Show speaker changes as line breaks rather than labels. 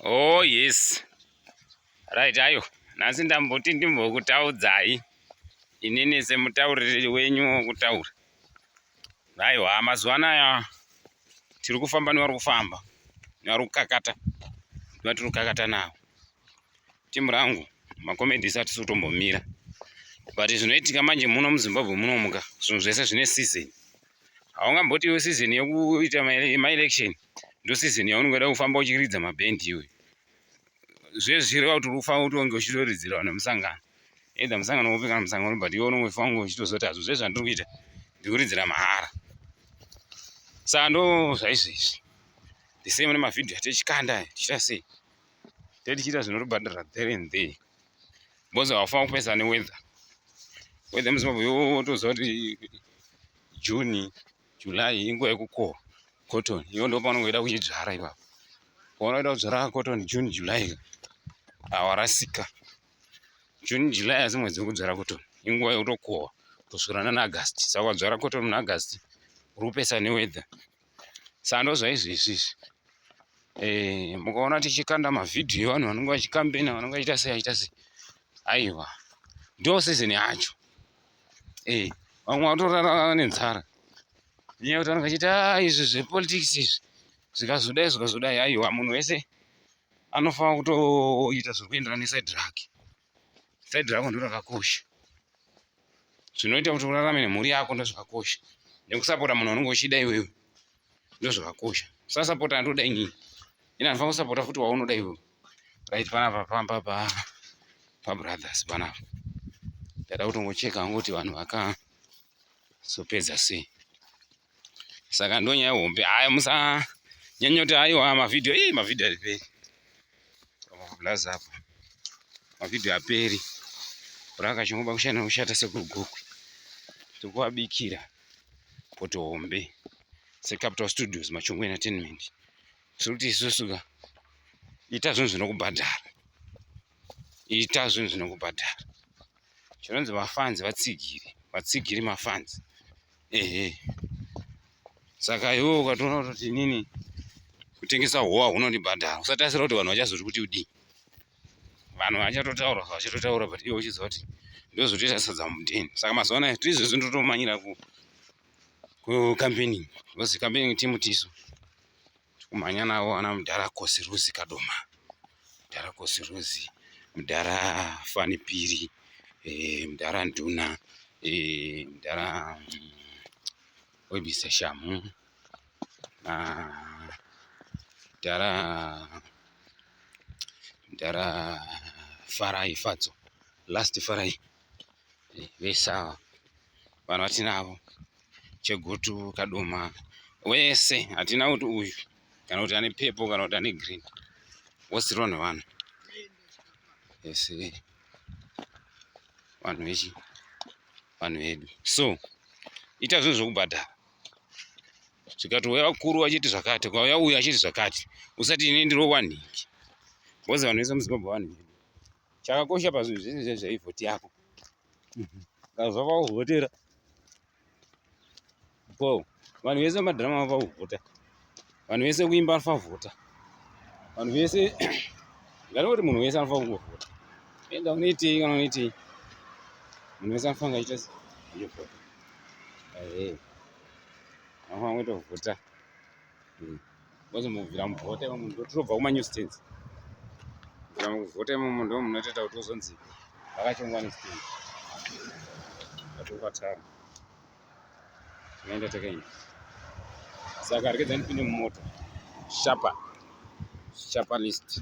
Oh yes. Right ayo. Nhasi ndamboti ndimbokutaudzai inini semutauriri wenyu wokutaura. Aiwa mazuva anaya tiri kufamba nevari kufamba nevari kukakata nevatiri kukakata navo. Timu rangu makomedhisi hatisi kutombomira but zvinoitika manje muno muZimbabwe munomuka zvinhu zvese zvine season. Haungamboti iwe season yekuita maelection ndo season yaunenge uda kufamba uchiridza mabhendi iwe. Zvezvireva kuti uri kufamba kuti unge uchitoridzira vanhu vemusangano. Either musangano upi kana musangano but iwe unenge uchifamba uchitoziva kuti hazvo zvese zvandiri kuita ndiri kuridzira mahara. Saka ndo zvaizvezvi. The same nemavhidhiyo atichikanda aya tichiita sei? Tichiita zvinotobhadhara there and there. Because haufanira kupesana neweather. Weather muZimbabwe wotoziva kuti June, July inguva yekukohwa cotton. Iwe ndipo paunenge uchida kuchidzvara ipapo. Paunoda kudzvara cotton June, July hawarasika. June, July asi mwedzi wekudzvara cotton. Inguva yekutokohwa kutosvikira nana August. Saka ukadzvara cotton muna August uri kupesana neweather. Saka ndozvaizvezvi izvi. Eh, mukaona tichikanda mavhidhiyo evanhu vanenge vachikambena vanenge vachiita sei achiita sei aiwa ndo season yacho eh, vamwe vatorara nenzara nyaya yekuti vanenge vachiita ah, izvi zvepolitics izvi zvikazodai zvikazodai aiwa munhu wese anofanira kutoita zviri kuenderana nesaidi rake saidi rako ndo rakakosha zvinoita kuti urarame nemhuri yako ndozvakakosha nekusapota munhu wanenge uchida iwewe ndozvakakosha usasapota andoda inini ini anofanira kusapota futi waunoda iwewe right panapa pamba pa pabrothers panapa ndada kutongocheka hangu kuti vanhu vakazopedza sei saka ndonyaya hombe haya musanyanya kuti aiwa mavhidhiyo ii mavhidhiyo ariperi blaza apo mavhidhiyo aperi raka chingoba kushanda kushata sekuru gokwe tikuwabikira poto hombe secapital studios machongwe entertainment tiri kuti isusu ka ita zvinhu zvinokubhadhara ita zvinhu zvinokubhadhara chinonzi mafanzi vatsigiri vatsigiri mafanzi ehe saka iwe ukatoona kutoti inini kutengesa howa hunondibhadhara usatarisira kuti vanhu vachazoti kuti udii vanhu vachatotaura vachatotaura but iwe uchiziva kuti ndozotoita sadza mudheni saka mazuva anaya tizvezvi ndotomanyira kucampaigning because campaigning team tisu Tikumhanya navo ana mudhara Kosiruzi Kadoma, mudhara Kosiruzi, mudhara Fani Piri, eh, mudhara Nduna, eh, mudhara mm, Webisa Shamhu, ah, mudhara mudhara Farai Fadzo, last Farai, eh, vese ava vanhu vatinavo. Chegutu, Kadoma wese hatina kuti uyu kana kuti ane pepo kana kuti ane green wosirwa nevanhu vese vanhu vechi vanhu vedu so ita zvinhu zvokubhadhara zvikati uya vakuru vachiti zvakati ukauya uyu achiti zvakati usati ini ndirowa nhingi because vanhu vese muzimbabwe vanhu vedu chakakosha pazvinhu zvese zveivhoti yako Kazwa vakuvhotera. Bo, vanhu vese madrama vakuvhota. Vanhu vese kuimba vanofanira kuvhota. Vanhu vese ngareva kuti munhu wese anofanira kungovhota. Enda unoitei kana unoitei. Munhu wese anofanira achiita achivhota. Ehe. Anofanira kuita kuvhota. Vozomubvira muvhota imomo ndotirobva kuma new stands. Bvira muvhota imomo ndo munotoita kuti uzonzi vakachongwa nestand. Vatongwa tara. Tinoenda takaenda. Saka regedza ndipinde mumota. Shapa. Shapa list.